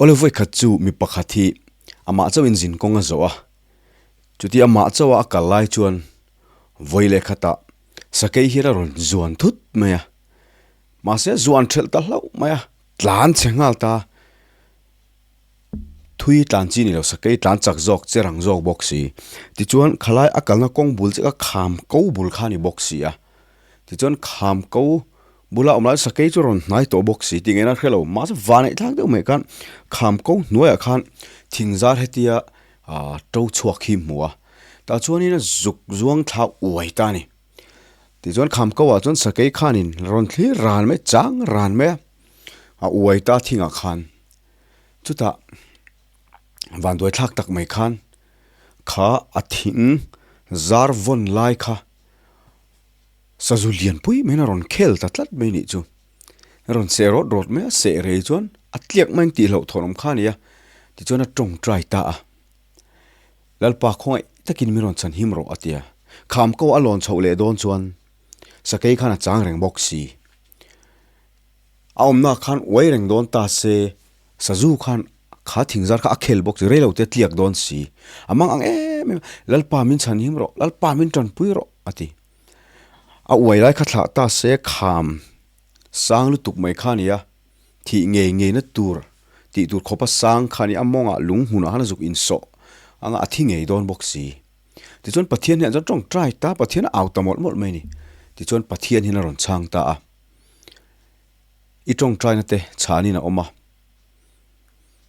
Awle vawikhat chu mi pakhat hi amah chauhin zin kawng a zawh a, chuti amah chauha a kal lai chuan vawi leh khatah sakei hian a rawn zuan thut mai a, mahse a zuan thelh ta hlauh mai a, tlan chhe nghal ta. Thui tlan chi ni lo sakei tlan chak zawk che rang zawk bawk si. Tichuan khalai a kalna kawng bul chiah kha kham ko bul kha a ni bawk si a. Tichuan kham ko bula awm lai sakei chu rawn hnai tawh bawk si tih ngaihna a hre lo. Mahse vanneih thlak deuh mai khan kham ko hnuaiah khan thing zar hetia ah to chhuak hi hmu a. Tah chuanin a zuk zuang thla uai ta a ni. Tichuan kham ko ah chuan sakei khanin rawn thlir ran mai chang ran mai a, a uai ta thingah khan. Chutah vanduai thlak tak mai khan kha a thing zar vawn lai kha sazu lian pui mai in a rawn khel ta tlat mai nih chu. A rawn seh rawt rawt mai a, seh rei chuan a tliak mai ang tih hlauh thawh awm kha a ni a, tichuan a tawngtai ta a. Lalpa khawngaih takin min rawn chhan him rawh a ti a. Kham ko a lawn chhoh leh dawn chuan sakei khan a chang reng bawk si. A awmna khan uai reng dawn ta se, sazu khan kha thingzar kha a khel bawk si, reilo te tliak dawn si. A mang ang em em a, Lalpa min chhan him rawh, Lalpa min tanpui rawh a ti. A uai lai kha thlah ta se kham sang lutuk mai kha a ni a, thih ngei ngei na tur tih tur khawpa sang kha a ni a, mawngah lung hmunah khan a zuk insawh anga a thi ngei dawn bawk si. Tichuan Pathian hian chuan tawngtai ta, Pathian a au ta mawlh mawlh mai a ni. Tichuan Pathian hian a rawn chhang ta a. I tawngtaina te chhanin a awm a.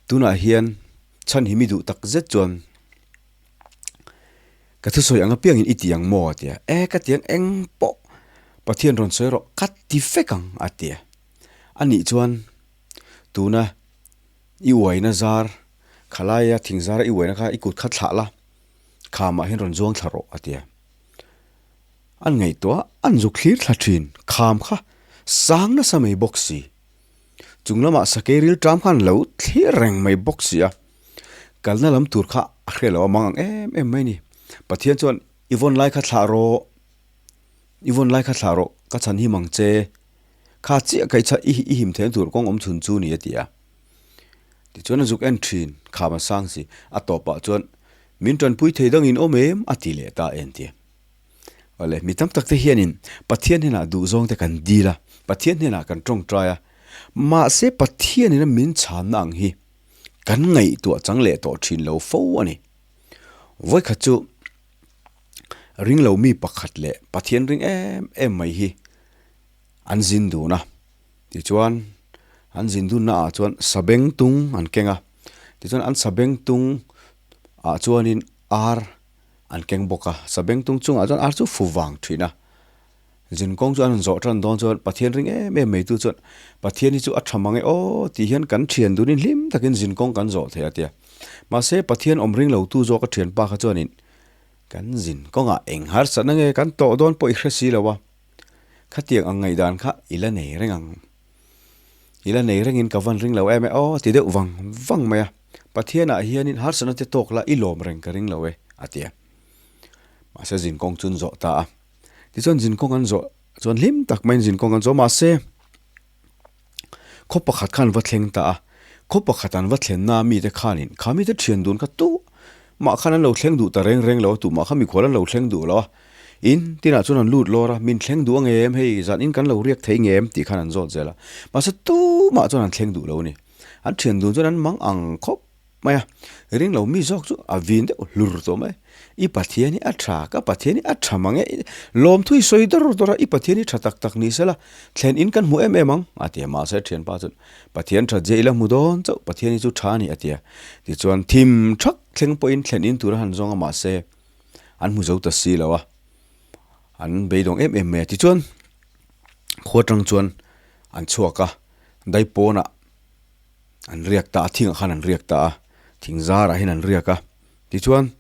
Tunah hian chhan hi mi duh tak zet chuan ka thusawi ang apiangin i ti ang maw a ti a. E ka ti ang eng pawh Pathian rawn sawi rawh ka ti vek ang a ti a. Anih chuan tuna i uaina zar khalaia thing zara i uaina kha i kut kha thlah la khamah hian rawn zuang thla rawh a ti a. An ngaihtuah an zuk thlir thla thin kham kha sang nasa mai bawk si. Chung lamah sakei ril ṭam khan lo thlir reng mai bawk si a. Kalna lam tur kha a hre lo a mang ang em em mai ni. Pathian chuan i vawn lai kha thlah rawh, i vawn lai kha thlah rawh, ka chhan him ang che. Kha chiah ka i i him theihna tur kawng awm chhun chu ni a ti a. Tichuan a zuk en thin, kham a sang si. A tawpah chuan min ṭanpui thei dangin awm em a ti leh ta en tia. Awle, mi tam tak te hianin Pathian hnenah duhzawng te kan dil a, Pathian hnenah kan tawngtai a, mahse Pathianin a min chhanna ang hi kan ngaihtuah chang leh tawh thin lo fo a ni. Vawikhat chu ringlo mi pakhat leh Pathian ring em em mai hi an zin dun a, tichuan an zin dunna ah chuan sabeng tung an keng a, tichuan an sabeng tung ah chuanin ar An keng bawk a, sabengtung chungah chuan ar chu fu vang thin a. Zinkawng chu an rawn zawh tan dawn chuan Pathian ring em em mai tu chuan Pathian hi chu a tha mang e aw tih hian kan thian dunin hlim takin zinkawng kan zawh thei a tia. Mahse Pathian awm ring lo tu zawk a thianpa kha chuanin kan zinkawngah eng harsatna nge kan tawh dawn pawh i hre si lo a, khatiang ang ngaihdan kha i la nei reng ang. I la nei rengin ka van ring lo em e aw ti deuh vang vang mai a. Pathianah hianin harsatna te tawk la i lawm reng ka ring lo e, a ti a. Mahse zinkawng chu an zawh ta a. Tichuan zinkawng an zawh chuan hlim tak maiin zinkawng an zawh mahse khaw pakhat khan va thleng ta a. Khaw pakhat an va thlenna mite khanin kha mite thian dun kha tu mah khan an lo thleng duh ta reng reng lo a, tumah kha mikhual an lo thleng duh lo a. In tinah chuan an lut lawr a, min thleng duh ang em hei zan in kan lo riak thei ngem tih khan an zawt zel a. Mahse tumah chuan an thleng duh lo a ni. An thian dun chuan an mang ang khawp mai a, ring lo mi zawk chu a vin deuh hlur tawh mai. I Pathian hi a tha, ka Pathian hi a tha mang e, lawmthu i sawi dawr dawr a, i Pathian hi tha tak tak ni sela, thlen in kan hmu em em ang, a ti a. Mahse thianpa chuan, Pathian that zia i la hmu dawn chauh, Pathian hi chu tha a ni, a ti a. Tichuan thim thak thleng pawhin thlen in tur a han zawng a, mahse an hmu zo ta si lo a, an beidawng em em mai a. Tichuan khua tang chuan an chhuak a. Daipawnah an riak ta a, thingah khan an riak ta a, thing zarah hian an riak a. Tichuan,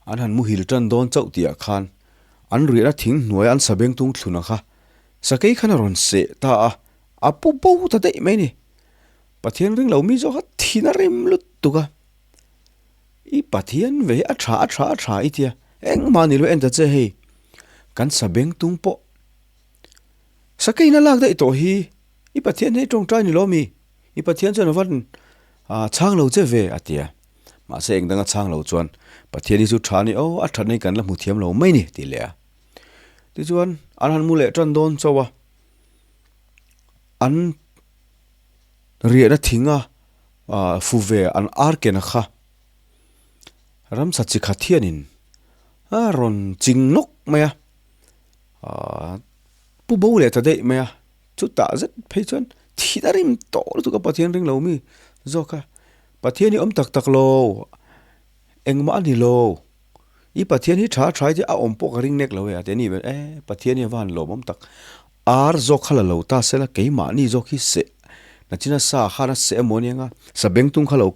an han muhil tan dawn chauh tihah khan an riahna thing hnuaia an sabengtung thluna kha sakei khan a rawn seh ta a, a pu bo ta daih mai a ni. Pathian ring lo mi zawk kha thin a rim lutuk a, I Pathian ve hi a tha a tha a tha i tia, engmah ni lo en ta che hei, kan sabengtung pawh. Sakeiin a lak daih tawh hi, i Pathian hi tawngtai ni lo mi? I Pathian chuan a van chhang lo che ve, a ti a. Mahse eng danga chhang lo chuan, Pathian hi chu tha a ni aw, a thatna hi kan la hmu thiam lo mai ni, ti leh a. Tichuan an han mu leh tan dawn chauh a, an riahna thinga fu ve an ar ken a kha. Ramsa chi khat hianin a rawn ching nawk mai a, aaa pu bo leh ta daih mai a, chutah zet phei chuan thih a rim tawh lutuk a Pathian ring lo mi zawk a, Pathian hi awm tak tak lo, engmah a ni lo. I Pathian hi tha tha hi a awm pawh ka ring nek lo e a ti a ni e, Pathian hi a va han lawmawm tak. Ar zawk kha la lo ta sela keimahni zawk hi seh nachina sa khan a seh emaw aniang a, sa bengtung kha lo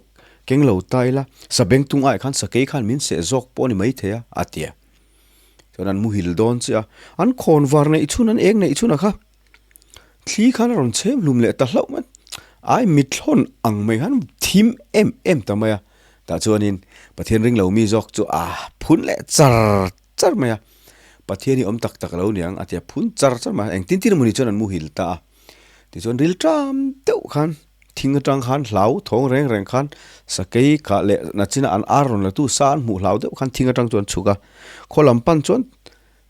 keng lo ta ila, sa bengtung ai khan sakei khan min seh zawk pawh a ni maithei a, a ti a. Chuan an muhil dawn chiah a, an khawn var neih chhun an eng neih chhun a kha. Thli khan a rawn chhem hlum leh ta hlauh mai. Ai mithlawn ang mai khan thim em em ta mai a. Tah chuanin Pathian ring lo mi zawk chu a phun leh char char mai a. Pathian hi awm tak tak lo niang a ti a, phun char char mai a. Engtin tin emawni chuan an muhil ta a. Tichuan rilṭam deuh khan thing atang khan hlau thawng reng reng khan sakei kah leh nachina an ar rawn la tu sa an hmuh hlau deuh khan thing atang chuan chhuk a. Khaw lam pan chuan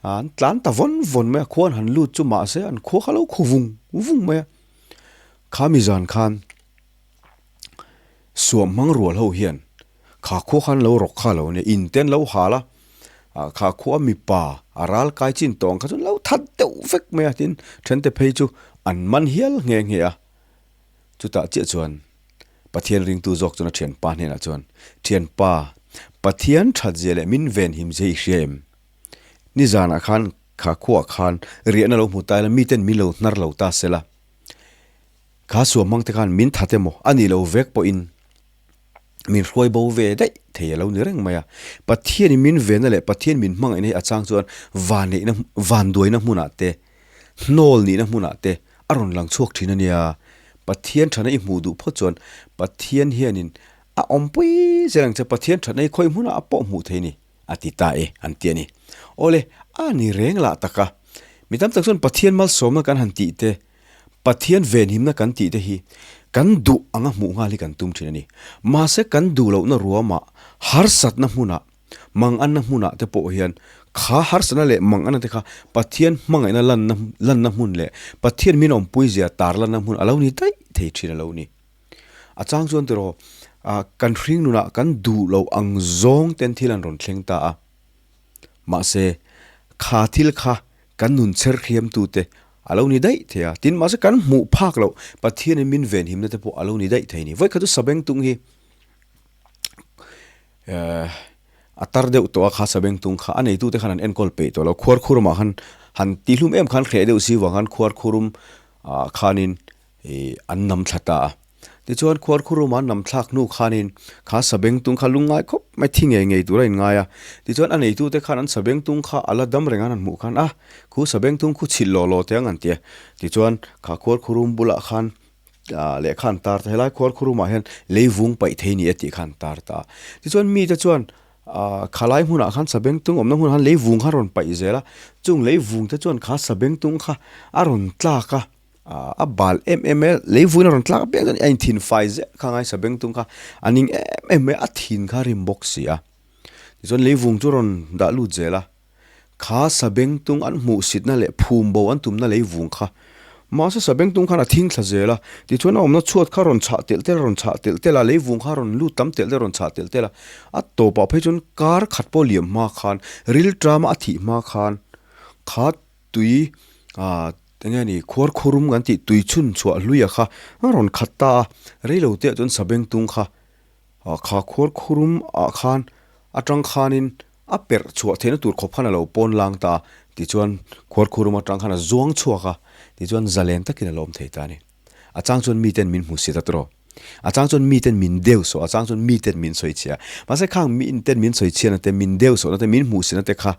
An tlan ta vawn vawn mai a, khua an han lut chu mahse an khua kha lo khu vung vung mai a. Khami zan khan suam hmang rual ho hian kha khua khan lo rawk kha lo nia, in te an lo hal a, kha khua mipa a ral kai chin tawng kha chu an lo that deuh vek mai a, tin thente phei chu an man hial nghe nghe a. Chutah chiah chuan Pathian ringtu zawk chuan a thianpa hnenah chuan, Thianpa, Pathian that zia leh min venhim zia i hria em? Nizanah khan kha khuaah khan riahna lo hmu ta ila miten min lo hnar lo ta sela, kha suam hmang te khan min that emaw a nih lo vek pawhin min hruai bo ve daih thei a lo ni reng mai a. Pathianin min venna leh Pathian min hmangaihna hi a chang chuan vanneihna vanduaina hmunah te, hnawl nihna hmunah te a rawn lang chhuak thin a nia. Pathian thana i hmuh duh phawt chuan Pathian hianin a awmpui zel ang che, Pathian thatna hi khawi hmunah a pawh hmuh thei a ni. A ti ta e, an ti a ni. Awle, a ni reng lah tak a. Mi tam tak chuan Pathian malsawmna kan han tih te, Pathian venhimna kan tih te hi kan duh anga hmuh nghal hi kan tum thin a ni. Mahse kan duh lohna ruamah, harsatna hmunah, manganna hmunah te pawh hian kha harsatna leh manganna te kha Pathian hmangaihna lanna lanna hmun leh Pathian min awmpui zia tar lanna hmun a lo ni daih thei thin a lo ni. A chang chuan tiraw kan hring nunah kan duh loh ang zawng ten thil an rawn thleng ta a. Mahse, kha thil kha kan nun chher hriamtute a lo ni daih thei a. Tin, mahse kan hmuh phak loh Pathianin min venhimna te pawh a lo ni daih thei a ni. Vawikhat chu Sabengtung hi a tar deuh tawh a, kha Sabengtung kha a neitute khan an enkawl peih tawh lo. Khuarkhurum ah khan han tihlum em khan hreh deuh si vang khan khuarkhurum ah khanin Ih, an nam thla ta a. Tichuan khuarkhurum an nam thlak hnu khanin kha sabengtung kha lungngai khawp mai thi ngei ngei tur a inngai a. Tichuan a neitute khan an sabengtung kha a la dam reng an han hmuh khan a, khu sabengtung khu chhilh lawh lawh teh ang an ti a. Tichuan kha khuarkhurum bulah khan lehkha an tar ta, helai khuarkhurumah hian leivung paih thei ni e tih kha an tar ta a. Tichuan mite chuan khalai hmunah khan sabengtung awmna hmunah khan leivung kha a rawn paih zel a, chung leivung te chuan kha sabengtung kha a rawn tlak a. A bal em em mai a, lei vuin a rawn tlak apiang chuan a inthin fai zet kha ngaisa beng tung kha a ning em em mai a, a thin kha a rim bawk si a. Tichuan lei vung chu a rawn dah lut zel a, kha sabeng tung an hmuhsitna leh phum bo an tumna lei vung kha mahse sabeng tung khan a thing thla zel a, tichuan a awmna chhuat kha a rawn chhah telh telh a rawn chhah telh telh a, lei vung kha a rawn lut tam telh telh a rawn chhah telh telh a, a tawpah phei chuan kar khat pawh liam hma khan rilṭama a thih hma khan kha tui ah eng nge ni khuar khurum kan tih tui chhun chhuah hluia kha a rawn khat ta a, reilo te ah chuan sabeng tung kha ah kha khuar khurum ah khan atang khanin a perh chhuah theihna tur khawp khan a lo pawn lang ta a, tichuan khuar khurum atang khan a zuang chhuak a, tichuan zalen takin a lawm thei ta a ni. A chang chuan miten min hmu si ta tawh, a chang chuan miten min deu sawh, a chang chuan miten min sawi chhia, mahse khang miten min sawi chhiana te, min deu sawhna te, min hmuh sina te kha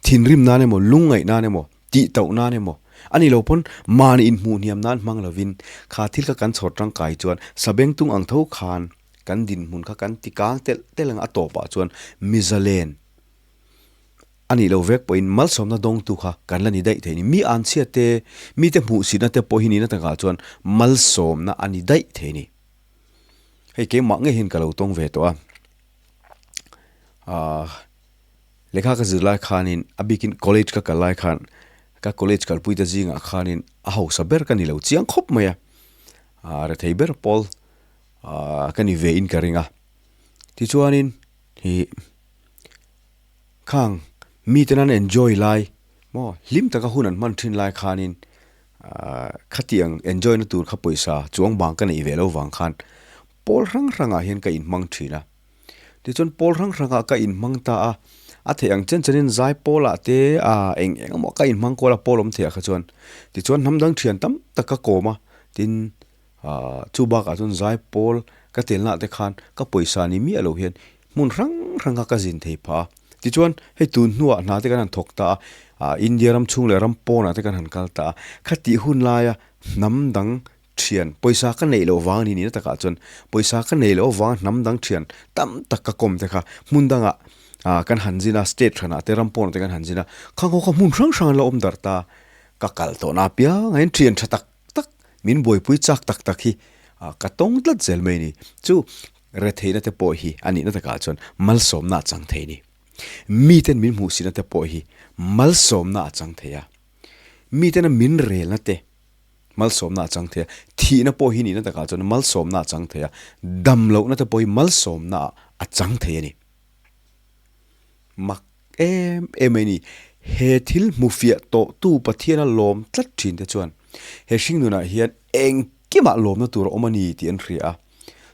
Thinrim nan emaw, lungngaih nan emaw, tih tauh nan emaw, a nih loh pawn mahni inhmuh hniam nan hmang lovin kha thil kha kan chhawr tangkai chuan sabengtung ang tho khan kan dinhmun kha kan ti kang telh telh ang a tawpah chuan mizalen. A nih loh vek pawhin malsawmna dawngtu kha kan la ni daih thei ni. Mi anchhia te, mite hmuhsitna te pawh hi nihna takah chuan malsawmna a ni daih thei ni. Hei keimah ngei hian ka lo tawng ve tawh a. Aaa lehkha ka zir lai khanin a bikin college ka kal lai khan ka college kalpuite zingah khanin a hausa ber ka ni lo chiang khawp mai a. Aaa rethei ber pawl aaa ka ni ve in ka ring a. Tichuanin ih. Khang miten an enjoy lai maw hlim taka hun an hman thin lai khanin ahh khatiang enjoy na tur kha pawisa chuang bang ka neih ve lo vang khan pawl hrang hrangah hian ka inhmang thin a. Tichuan pawl hrang hrangah ka inhmang ta a, a theih ang chen chenin zai pawlah te ahh eng eng emaw ka inhmang kual a pawl awm theih ah kha chuan. Tichuan hnam dang thian tam tak ka kawm a, tin Ahh chu bakah chuan zaipawl ka telna te khan ka pawisa ni miah lo hian hmun hrang hrang kha ka zin thei phah a. Tichuan hei tun hnuah hna te kan han thawk ta a, ahh India ram chhung leh ram pawnah te kan han kal ta a. Khatih hun laia hnam dang thian pawisa ka neih loh vang a ni nihna takah chuan pawisa ka neih loh avanga hnam dang thian tam tak ka kawm te kha hmun dangah ahh kan han zin a, state hranah te ram pawnah te kan han zin a, khang ho kha hmun hrang hrang an la awm darh ta. Ka kal tawhna apiang a in thian tha tak tak, min buaipui chak tak tak hi ka tawng tlat zel mai a ni. Chu retheihna te pawh hi a nihna takah chuan malsawmna a chang thei a ni. Miten min hmuhsihna te pawh hi malsawmna a chang thei a. Mitena min relna te malsawmna a chang thei a. Thihna pawh hi nihna takah chuan malsawmna a chang thei a. Damlohna te pawh hi malsawmna a chang thei a ni. Mak em em a ni. He thil hmufiah tawhtu Pathiana lawm tlat thin te chuan he hringnunah hian engkimah lawmna tur a awm a ni tih an hria a.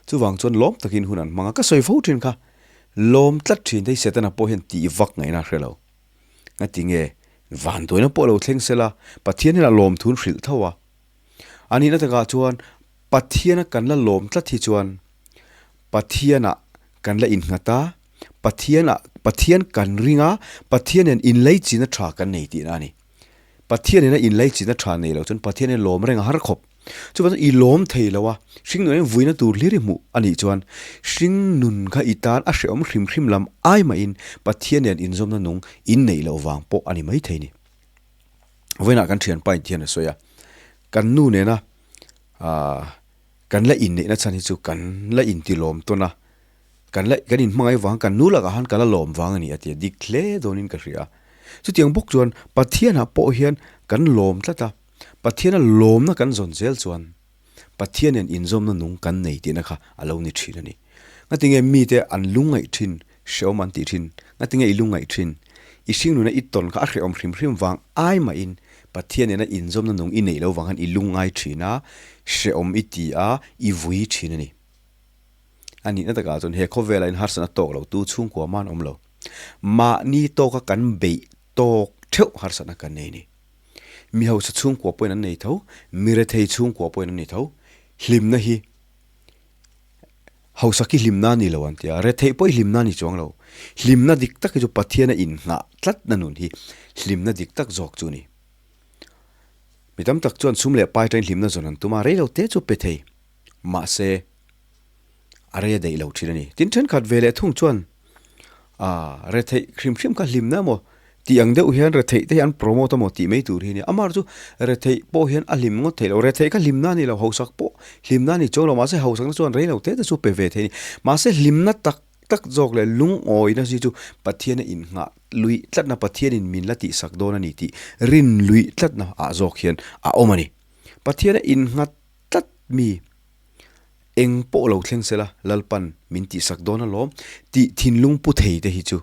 Chuvang chuan lawm takin hun an hmang a, ka sawi fo thin kha. Lawm tlat thin te hi Setana pawh hian tih vak ngaihna a hre lo. Ngati nge vanduaina pawh lo thleng sela Pathian hian a lawm thun hrilh tho a. A nihna takah chuan Pathiana kan la lawm tlat hi chuan Pathianah kan la innghat a, Pathianah Pathian kan ring a, Pathian nen inleichina tha kan nei tihna a ni. Pathian nena inleichina tha nei lo chuan Pathian hi lawm reng a har khawp. Chuvang chuan i lawm thei lo a, hringnun hian vuina tur hlir i hmuh a nih chuan hringnun kha i tan a hrehawm hrim hrim lam ai mahin Pathian nen inzawmna nung in neih loh vang pawh a ni maithei ni. Vawiinah kan thianpa in thian a sawi a, kan nu nena aah kan la inneihna chhan hi chu kan la intilawm tawn a, kan la kan inhmangaih vang kan nu lakah khan ka la lawm vang a ni a ti a, dik hle dawnin ka hria. Chutiang bawk chuan Pathianah pawh hian kan lawm tlat a, Pathiana lawmna kan zawn zel chuan Pathian nen inzawmna nung kan nei tihna kha a lo ni thin a ni. Ngatinge mite an lungngaih thin, hrehawm an tih thin, ngatinge i lungngaih thin? I hringnuna i tawn kha a hrehawm hrim hrim vang ai mahin Pathian nena inzawmna nung i neih lo vang khan i lungngai thin a, hrehawm i ti a, i vui thin a ni. A nihna takah chuan he khawvelah in harsatna tawk lo tu chhungkua man awm lo. Mahni tawka kan beih tawk theuh harsatna kan nei a ni. Mi hausa chhungkua pawhin an nei tho, mi rethei chhungkua pawhin an nei tho. Hlimna hi hausak hi hlimna a ni lo an ti a, retheih pawh hi hlimna a ni chuang lo. Hlimna dik tak hi chu Pathiana innghah tlatna nun hi hlimna dik tak zawk chu a ni. Mi tam tak chuan sum leh pai atangin hlimna zawn an tum a, rei lo te chu pe thei. Mahse, a rei a daih lo thin a ni. Tin, thenkhat ve leh thung chuan aah retheih hrim hrim kha hlimna emaw tih ang deuh hian retheih te hi an promote emaw tih mai tur hi a ni. Amah chu retheih pawh hian a hlim ngawt theih loh. Retheih kha hlimna a ni lo, hausak pawh hlimna a ni chuang lo. Mahse, hausakna chuan rei lo te te chu pe ve thei a ni. Mahse, hlimna tak tak zawk leh lungawina hi chu Pathiana innghah luih tlatna, Pathianin min la tihsak dawn a ni tih rin luih tlatna ah zawk hian a awm a ni. Pathiana innghat tlat mi, eng pawh lo thleng sela Lalpan min tihsak dawn alawm tih thinlung pu thei te hi chu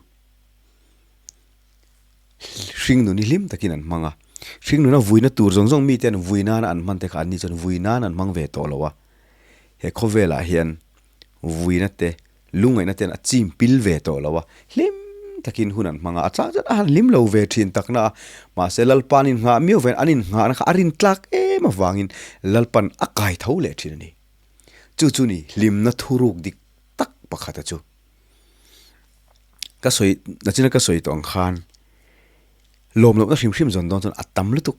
hringnun hi hlim takin an hmang a. Hringnuna vuina tur zawng zawng mite an vui nana an hman te kha anni chuan vui nan an hmang ve tawh lo a. He khawvelah hian vuina te Lungngaihna ten a chim pil ve tawh lo a, hlim takin hun an hmang a, a chang chuan a han hlim lo ve thin takna a, mahse Lalpa an innghah miau vein an innghahna kha a rintlak em avangin Lalpan a kai tho leh thin a ni. Chu chu ni hlimna thuruk dik tak pakhata chu. Ka sawi, nachina ka sawi tawh ang khan lawm lohna hrim hrim zawn dawn chuan a tam lutuk.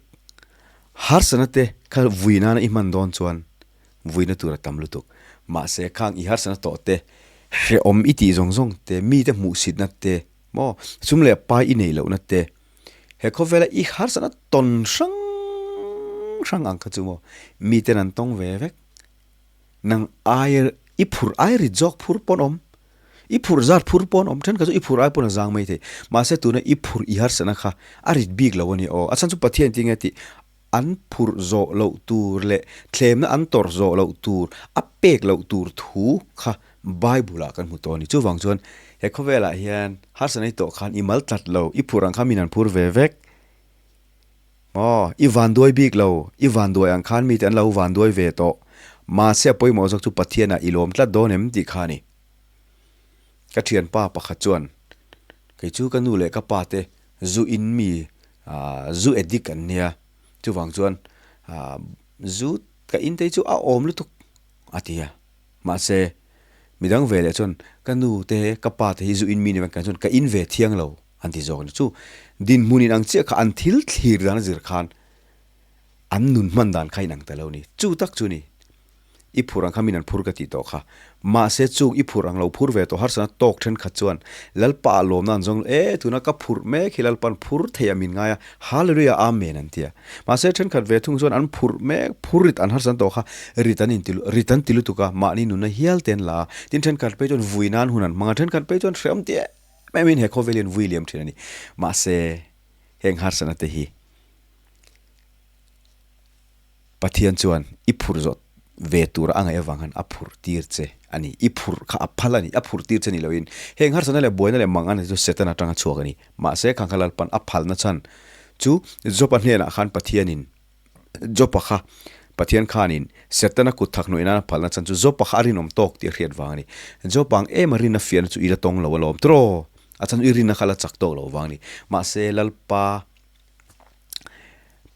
Harsana te kha vui nana i hman dawn chuan Vuina tur a tam lutuk. Mahse, khang i harsatna tawh te, hrehawm i tih zawng zawng te, mite hmuhsitna te Maw? Sum leh pai i neih lohna te, he khawvela i harsatna tawn hrang hrang ang kha chu maw miten an tawng ve vek. Nang ai i phurh ai rit zawk phur pawn awm, i phurh zat phur pawn awm, thenkhat chu i phurh ai pawn a zang mai thei. Mahse tuna i phurh i harsatna kha a rit bik lo a ni aw. A chhan chu Pathian tinge tih an phurh zawh loh tur leh thlemna an tawrh zawh loh tur, a pek loh tur thu kha Bible ah kan hmu tawh a ni. Chuvang chuan he khawvelah hian harsatna i tawh khan i mal tlat lo, i phurh ang kha min an phur ve vek. Aw, i vanduai bik lo, i vanduai ang khan mite an lo vanduai ve tawh. Mahse a pawimawh zawk chu Pathianah i lawm tlat dawn em tih kha a ni. Ka thianpa pakhat chuan, Kei chu ka nu leh ka pa te zu in mi, zu addict an nia, chuvang chuan zu ka in te hi chu a awm lutuk a ti a. Mahse, midang ve leh chuan ka nu te, ka pa te hi zu in mi ni vek chuan ka in ve thiang lo an ti zawk a ni. Chu dinhmun in ang chiah kha an thil thlir dan a zir khan an nun hman dan kha inang ta lo a ni. Chu tak chu ni, i phur ang kha min an phur ka tih tawh kha. Mahse chung i phur ang lo phur ve tawh harsatna tawk thenkhat chuan Lalpa ah lawmna an zawng e, tuna ka phurh mek hi Lalpa'n phur thei a min ngai a, Hallelujah Amen an ti a. Mahse thenkhat ve thung chuan an phurh mek, phur rit an harsatna tawh kha rit an inti rit an ti lutuk a, mahni nunna hial te an la a. Tin thenkhat phei chuan vui nan hun an hmang a, thenkhat phei chuan hrehawm ti em emin he khawvel hi an vui liam thin a ni. Mahse heng harsatna te hi Pathian chuan i phurh zawh ve tura a ngaih avang khan a phurh tir che a ni. I phurh kha a phal a ni. A phurh tir che ni loin heng harsatna leh buaina leh mangan chu Satan atanga chhuak a ni. Mahse khang kha Lalpan a phalna chhan chu Job-a hnenah khan Pathianin Job-a kha Pathian khanin Setana kut thak hnuai nana phalna chhan chu Job-a kha a rinawm tawk tih a hriat vang a ni. Job-a ang em a rinna fiahna chu i la tawng lo alawm tiraw? A chhan chu i rinna kha la chak tawk lo vang a ni. Mahse Lalpa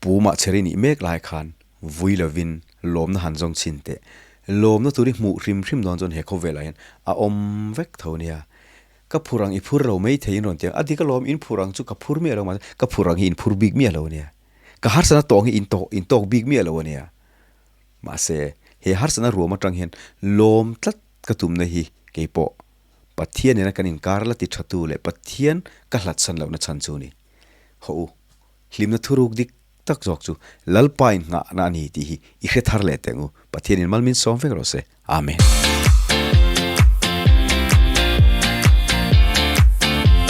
Pu Mahcheri nih mek lai khan vui lovin lawmna han zawng chhin teh. Lawmna tur i hmuh hrim hrim dawn chuan he khawvelah hian a awm vek tho nia. Ka phur ang i phur lo mai thei in rawn ti ang. A dik alawm, in phur ang chu ka phur miah lo mahse ka phur ang hi in phur bik miah lo ania. Ka harsatna tawng hi in tawk in tawk bik miah lo ania. Mahse he harsatna ruam atang hian lawm tlat ka tumna hi keipawh Pathian nena kan inkar la ti thatu leh Pathian ka hlatsan lohna chhan chu a ni. Haw u, hlimna thuruk dik tak zawk chu Lalpa in nghahna a ni tih hi i hre thar leh teh ang u. Pathianin mal min sawm vek rawh se. Amen.